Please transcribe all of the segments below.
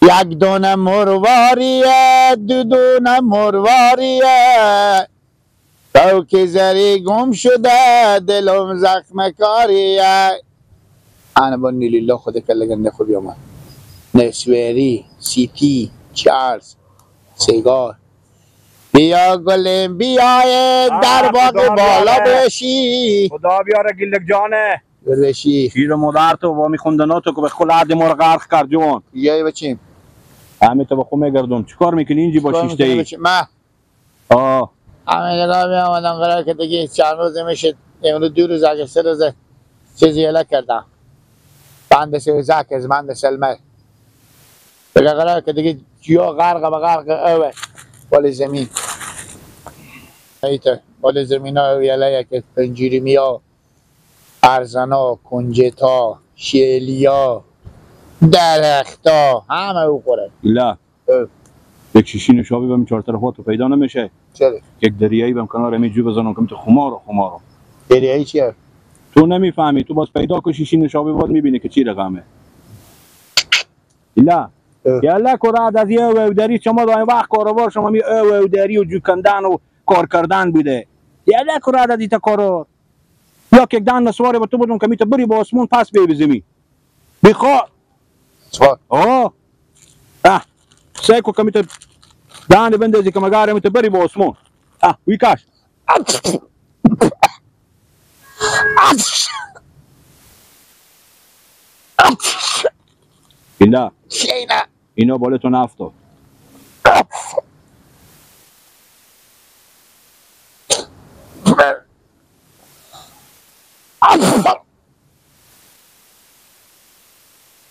یک دونه مرواریه، دو دونه مرواریه، تو که زری گم شده دلم زخم کاریه. انا با نیلیلا خود کله گنده خوبی آمد. نسوری، سیتی، چارلز، سیگار. بیا گلم بیای در باغ بالا بشی. خدا بیاره گلک جانه بشی. شیر مادر تو با میخوندنا تو که به خل عرض ما رو غرق کرد جوان. یای بچیم همه تو به خو میگردم. چیکار میکنی اینجی با شیشته ای؟ من آه همه نگاه می آمدم قرار که دیگه چند روز میشه، امروز 2 روز اگه 3 روز چیزی یله کردم. بند سیزک از بند سلمه دیگه قرار که دیگه جیا غرق به غرق اوه بالا زمین ایته بالا زمین ها یله که پنجیری میا، ارزنا، کنجتا، شیلیا، درختا همه او خوره. لا یک شیشی نشابی بهم چهار طرف تو پیدا نمیشه. چرا؟ یک دریایی بهم کنار می جو بزنم که تو خمارو خمارو. دریایی چیه؟ تو نمیفهمی، تو باز پیدا کو شیشی نشابی باز میبینی که چی رقمه. لا یالا کراد از یه و دری شما دایم وقت کاروبار شما می او دری و جو کندن و کار کردن بوده. یالا کراد از ایتا کارو. یا که یک دان نسواری با تو بودم که می تو بری با آسمون پس بی بزمی. بخواه. سوار. آه. اه. سعی کو که می تو دان بندازی که مگاره می تو بری با آسمون. اه وی کاش. اینا اینا بالتون افتاد.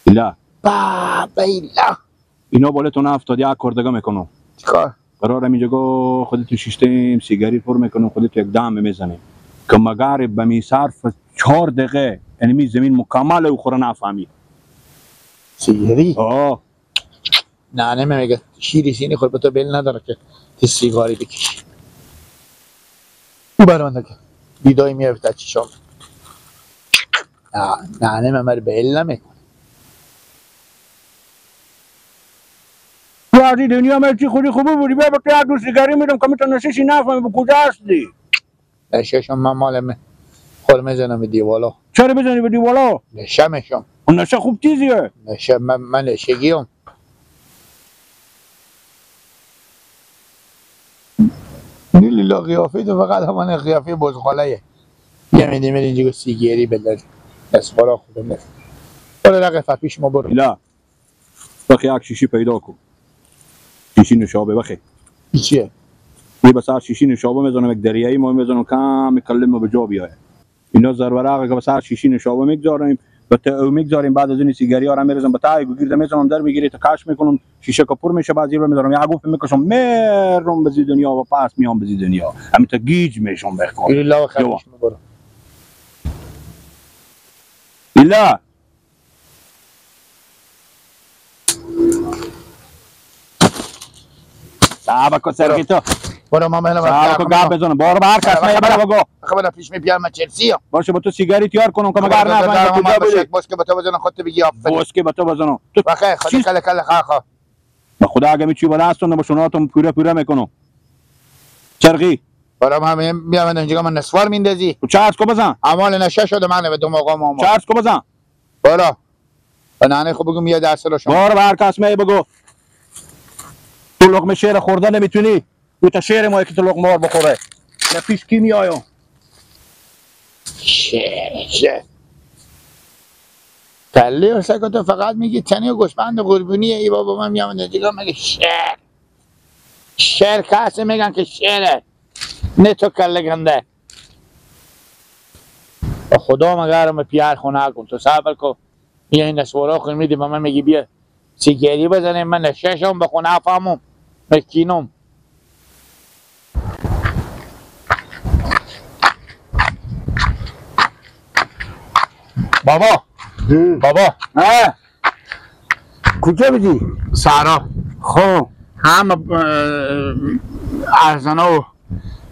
اینا بابا اینا اینا بالتون افتاد. یک کار دیگه میکنم. چیکار؟ قرارم اینجا خودتو شیشتیم سیگاری پر میکنم، خودتو یک دم میزنیم که مگر به می صرف 4 دقیقه یعنی می زمین مکمل او خوره نفهمی. سیگاری؟ آه نه نه میگه شیری سینی خور به تو بیل نداره که تی سیگاری بکشی. او برمان که بیدایی میافته چشام. نه نه من بیل نمیکنه. تو از دنیا من چی خودی خوبه بودی بیا به تو یک دو سیگاری میدم که می تو نششی نفهمی به کجا هستی. نششم من مال من خود میزنم به دیوالا. چرا بزنی به دیوالا؟ نشه میشم. اون نشه خوب چیزیه. نشه من نشگیم. نیلیلا قیافه تو فقط همان قیافه بزغاله. یه میدی میری اینجا سیگاری بدل. نسوارا خوبه نه. برو رقیفه پیش ما برو. لا بخی یک شیشی پیدا کن. شیشی نشابه بخی. چیه؟ یه بس شیشی نشابه میزنم یک دریایی ما میزنم کم کلمه به جا بیایه. اینا زرورقه که بس شیشی نشابه میگذاریم به او میگذاریم، بعد از این سیگاری ها را میریزم به تای گیرد میزنم در میگیری تا کش میکنم شیشه کپور میشه، بعد زیر میذارم یه گوف میکشم میرم به دنیا و پس میام به دنیا همین تا گیج میشم بخوام. ایلا خرج میبرم. ایلا صاحب کو تو برو ما منم صاحب کو گاب بزنم برو بر کس می برو بگو خبر پیش می بیام چلسی باشه با تو سیگاری تیار کنم که مگر نه کجا بودی باش که با تو بزنم خودت بگی آفرین باش که با تو بزنم تو بخیر خود کله کله خا با خدا اگه می چی بالا هستم با شوناتم پوره پوره میکنم چرغی برام هم میام اینجا من نسوار میندازی تو چارج کو بزن اعمال نشه شده من به دماغم آمد چارج کو بزن برو نه خب بگم یه درس رو شما برو بر کس می بگو تو لقمه شیر خورده نمیتونی تو تا شیر ما که تو لقمه بخوره نه پیش کی میایم شیر شیر کله و تو فقط میگی تنی و گوسفند قربونیه. ای بابا من میام دیگه میگه شیر شیر کسی میگن که شیره نه تو کله گنده. خدا مگرم پیار خونه کن تو صبر کن یه این نسوارا خود میدی به من میگی بیا سیگاری بزنیم من نششم به خونه فهمم مکینم. بابا بابا کجا بودی؟ سارا خب هم ارزنا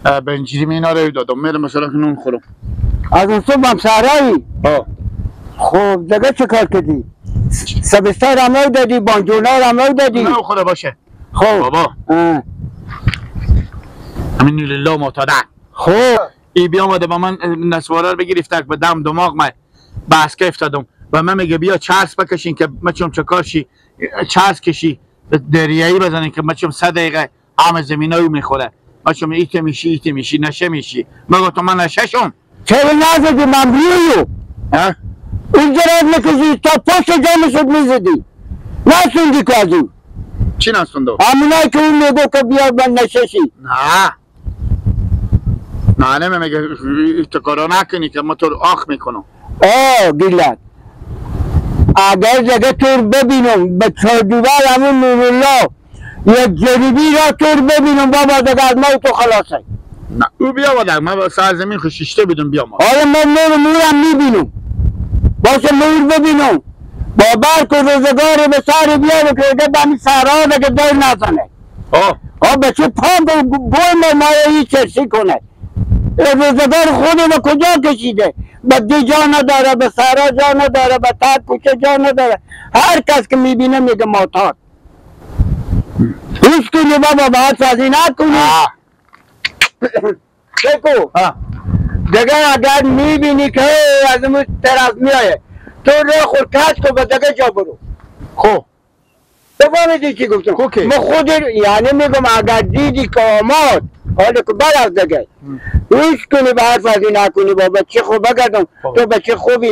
و بنجیری اینا رو دادم میرم مثلا نون خورم. از اون صبح هم سارایی؟ خب دیگه چه کار کردی؟ سبستر هم او دادی، بانجونا هم او دادی. نه خدا باشه. خب بابا همین لله معتاده. خب ای بیامده با من نسواره رو بگرفت به دم دماغ من بس که افتادم و من میگه بیا چرس بکشین که مچم چکارشی چرس کشی دریایی بزنین که مچم 100 دقیقه همه زمینایی میخوره مچم ایت میشی ایت میشی نشه میشی. مگه تو من نشه شم؟ چرا نزدی من بیو؟ اون جرات میکشی تا پشت جامشت میزدی نسوندی که از اون چی نسوندو؟ همونایی که اون میگو که بیا من نششی. نه نه نه میگه اتکارا نکنی که ما تو رو آخ میکنم. آه گیلت اگر دیگه تو رو ببینم به چادوبر همون نورالله یک جریبی را تو رو ببینم بابا دیگه از ما تو خلاصه. نه او بیا بادر من سرزمین خشیشته بدم بیا ما. آره من نور نورم میبینم باشه نور ببینم بابر که روزگاری به سر بیا که دیگه به همین سرها دیگه دور نزنه. آه آه به چه پام بوی مایه چرسی کنه. روزگار خود رو کجا کشیده؟ به دی جا نداره، به سارا جا نداره، به تر کوچه جا نداره. هر کس که میبینه میگه معتاد. هیچ کنی بابا به هر سازی نکنی. بگو دیگه اگر میبینی که از اون طرف میایه تو رو خود کج کن به دیگه جا برو. خب تو فهمیدی چی گفتم؟ ما خود یعنی میگم اگر دیدی که آمد حالا که بر از دیگه هیچ کنی به حرف از این نکنی بابا بچه خوب بگردم تو بچه خوبی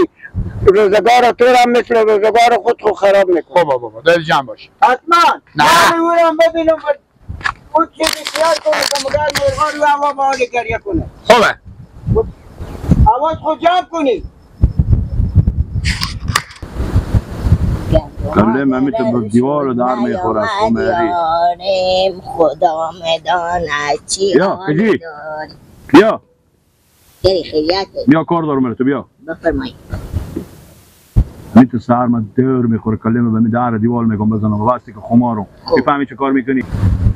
روزگار تو هم مثل روزگار خود خود خراب میکنی. خب بابا دل جمع باش حتما. نه اونم ببینم اون چیزی خیال کنه که مگر مرغا رو هوا با حال گریه کنه. خوبه حواس خود جمع کنی. کله من میتونم به دیوار رو در میخوره از خمری. خدا مداند چی بیا کجی بیا بیا کار دارم تو بیا بفرمایید. میتونم سر من دور میخوره کله من به در دیوار میگم بزنم واسه که خمارو میفهمی چه کار میکنی؟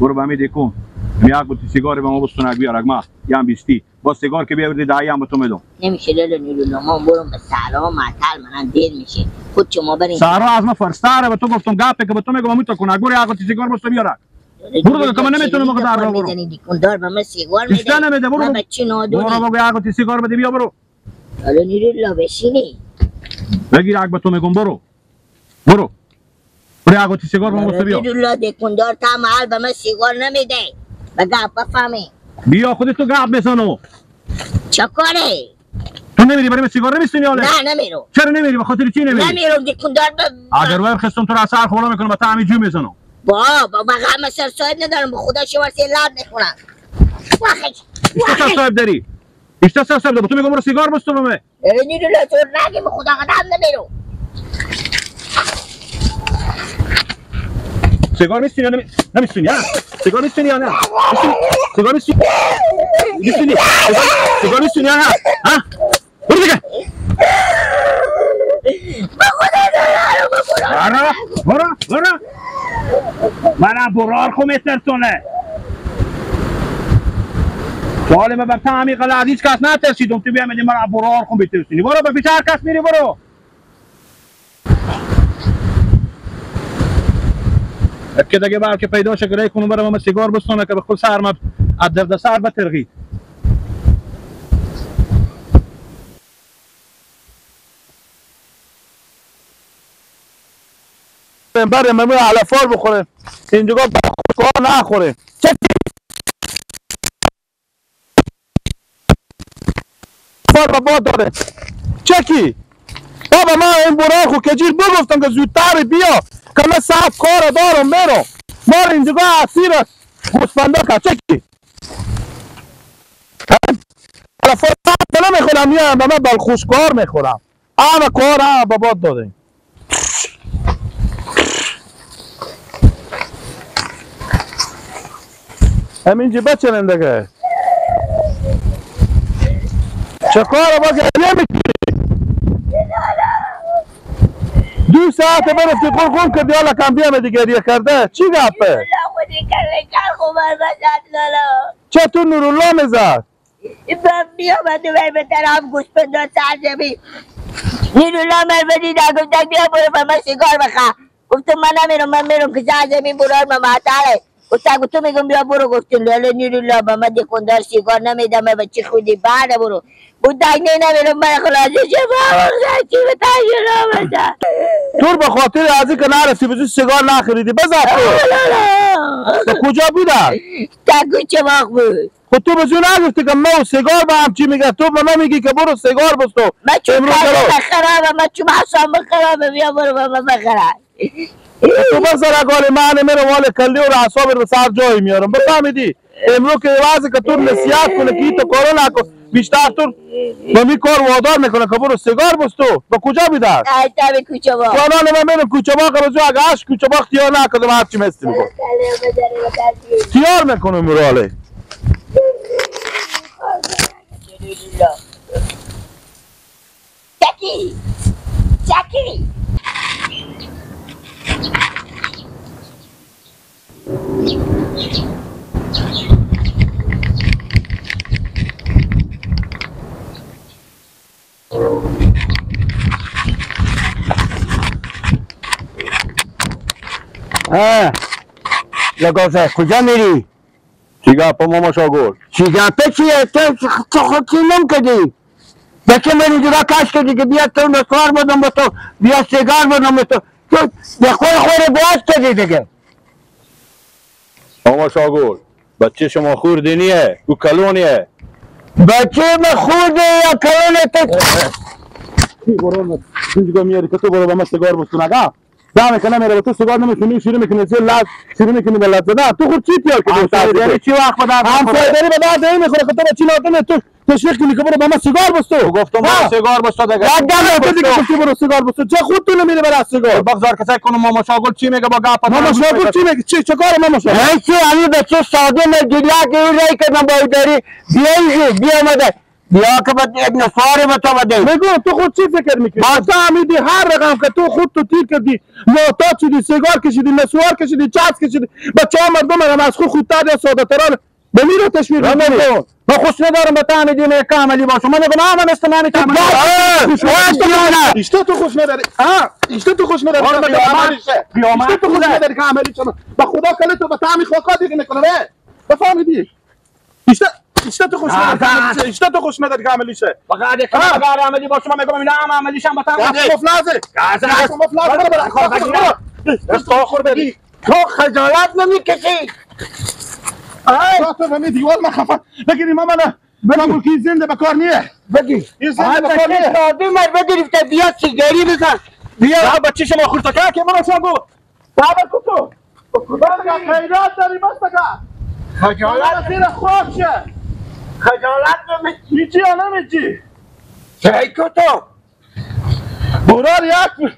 برو به می کن میاگ با سیگار به ما بستونک بیار اگما یام بیستی با سیگار که بیاوردی دایی هم به تو میدم. نمیشه لالا نیلولا ما برم به سهرا معطل منم دیر میشه خود شما برین. سهرا از ما فرستاره به تو گفتم گپه که به تو میگم تو کنک برو آقا سیگار بستو بیار. برو دیگه که من نمیتونم آقا در برو. دکاندار به من سیگار میده. نمیده برو. بچه نادونی. برو بگو آقا سیگار بده بیا برو. لالا نیلولا بشینی. بگیر آقا به تو میگم برو. برو. برو آقا سیگار به ما بیا. نیلولا دکاندار تا محل به من سیگار نمیده. بگه بفهمی. بیا خودت تو گپ بزنو. چه کاره؟ تو نمیری برای سیگار نمیستونی حالا؟ نه نمیرم. چرا نمیری؟ به خاطر چی نمیری؟ نمیرم دکاندار اگر ور خستم تو را سر خولا میکنم با تعمی جو میزنم. بابا بابا سر صاحب ندارم به خدا شما سه لب میخورم. ایشتا سر صاحب داری؟ ایشتا سر صاحب داری؟ تو میگم برو سیگار بستون به نیلولا تو نگی به خدا قدم نمیرم. سیگار میستونی یا نمیستونی؟ سیگار میستونی یا نه؟ سیگار میستونی؟ میستونی؟ سیگار میستونی یا نه؟ ها؟ برو دیگه. به خدا برو برو برو. منم برار خو میترسونه. سوال من بر تعمی غلط هیچ کس نترسیدم تو بیامدی مرا برار خو میترسونی. برو به پیش هر کس میری برو. که دیگه بلکه پیدا شه که کنم برم من سیگار بستونه که به خود سر ما از درد سر بترغی. بریم من علفار بخوریم اینجا خودکار نخوریم. چه فار با داره چکی بابا من این برای خو کجیر بگفتم که زودتر بیا که من صاحب کار دارم میرم ما اینجا اسیر گوسفندا که چکی علفار نمیخورم میام من بلخوشکار میخورم همه کار همه بابات دادیم. همینجا بچنم دیگه چه کار با گریه میکنی؟ 2 ساعت برفتی قرقون کردی حالا کم بیامدی دیگه گریه کرده چی گپه؟ چطور نورالله میزد؟ بیامد و به طرف گوسفندا سرزمین نیرولا من بدید گفتم بیا برو به من سیگار بخر. گفتم من نمیرم، من میرم که زمین برار من معطله. گفتم تو میگم بیا برو. گفتم لاله نیرولا به من دکاندار سیگار نمیدم، من بچه خودی بعد برو. گفتم نه نمیرم، من خلاصه چه بابا چی به تاجر بزن. تو به خاطر از اینکه نرفتی به سیگار نخریدی بزن تو. کجا بودن؟ تا کوچه باغ بود. خب تو به زور نگفتی که ما سیگار به هم چی میگه، تو به من میگی که برو سیگار بستو. من چون خرابه، من چون حسام خرابه، بیا برو به من بخرم. تو بذار اگه من میرم مال کلی و اعصاب رو سر جای میارم. بفهمیدی؟ امروز که وضع که تو نصیحت کنه که تو کارو نکن، بیشتر تو به می کار وادار میکنه که برو سیگار بستو. به کجا بیدر؟ تا کوچه باغ. جانان من میرم کوچه باغ رو اگه اش کوچه باغ تیار نکنم هر چی مستی میکنم. تیار میکنم مراله. جکی جکی ها لگافه کجا میری؟ چی گپا ماما شاگل؟ چی گپه چیه؟ تو خود چی نم کردی؟ بچه من اینجا کش کردی که بیا تو نسوار بدم به تو، بیا سیگار بدم به تو، تو به خود خود باز کردی دیگه. ماما شاگل بچه شما خورده نیه، او کلونیه. بچه من خورده یا کلونه تو؟ برو اینجا میاری که تو برو با من سیگار بستون اگه دمه که نمیره به تو سیگار نمیکنی، شروع میکنی زیر لز شروع میکنی به لز زدن. تو خود چی تیار که همسایه چی وقت به درد همسایه داری به درد این میخوره که تو با چی لازمه تو تشویق کنی که برو با من سیگار بستو. گفتم برو سیگار بستو دیگه. تو دیگه گفتی برو سیگار بستو، چه خود تو نمیره برای سیگار؟ بگذار که سعی کنم ماما شاگل چی میگه با گپ. ماما شاگل چی میگه؟ چه کار ماما شاگل؟ هیچی، همین بچه ساده من گیلک این رای کردم با داری بیا بیا مده بیا که باید یک نسواری به تو بده. میگو تو خود چی فکر میکنی؟ فهمیدی هر رقم که تو خود تو تیر کردی، معتاد شدی، سیگار کشیدی، نسوار کشیدی، چسب کشیدی، بچه ها مردم هم از خود خودتر یا ساده تران به میرو تشویق میکنی. من خوش ندارم به تعمیدی می کاملی باشم. من میگم همه مثل من تعمیدی. ایشتا تو خوش نداری. ایشتا تو خوش نداری. ایشتا تو خوش نداری که عملی شما به خدا کلی تو به تعمی خاکا دیگه میکنه. بفهمیدی؟ ایشتا تو خوش نداری. ایشتا تو خوش نداری که عملی شه. فقط یک کار عملی باشم. من میگم اینا هم عملی شم به تعمی. مفلازه. مفلازه. تو بری. تو خجالت نمیکشی؟ تو به دیوار من خفه بگیری ماما نه بگو که زنده به کار نیه. بگی زنده به کار نیه. ساده من بگیری بیا سیگاری بزن. بیا بچه شما خورتکه که برو شما بابا تو بابا خیرات داری بس که خجالت زیر خواب شه. خجالت نمیچی چی یا نمیچی؟ چی تو برار یک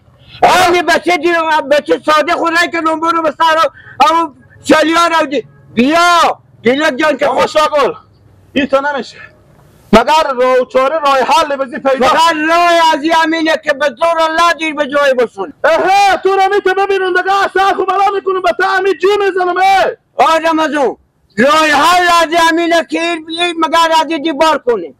آنی بچه دیرم بچه ساده خود که نمبرو به سر همون شلیان رو بیا گیلک جان که آقا شاگل این تا نمیشه مگر راه چاره راه حل بزی پیدا. فقط راه از همینه که به زور الله دیر به جای بسون. اها تو رو میتو ببینون دیگه اصلا خوب بلا میکنم به تعمی جو میزنم. آدم از اون راه حل از همینه که این مگر از دیوار کنه.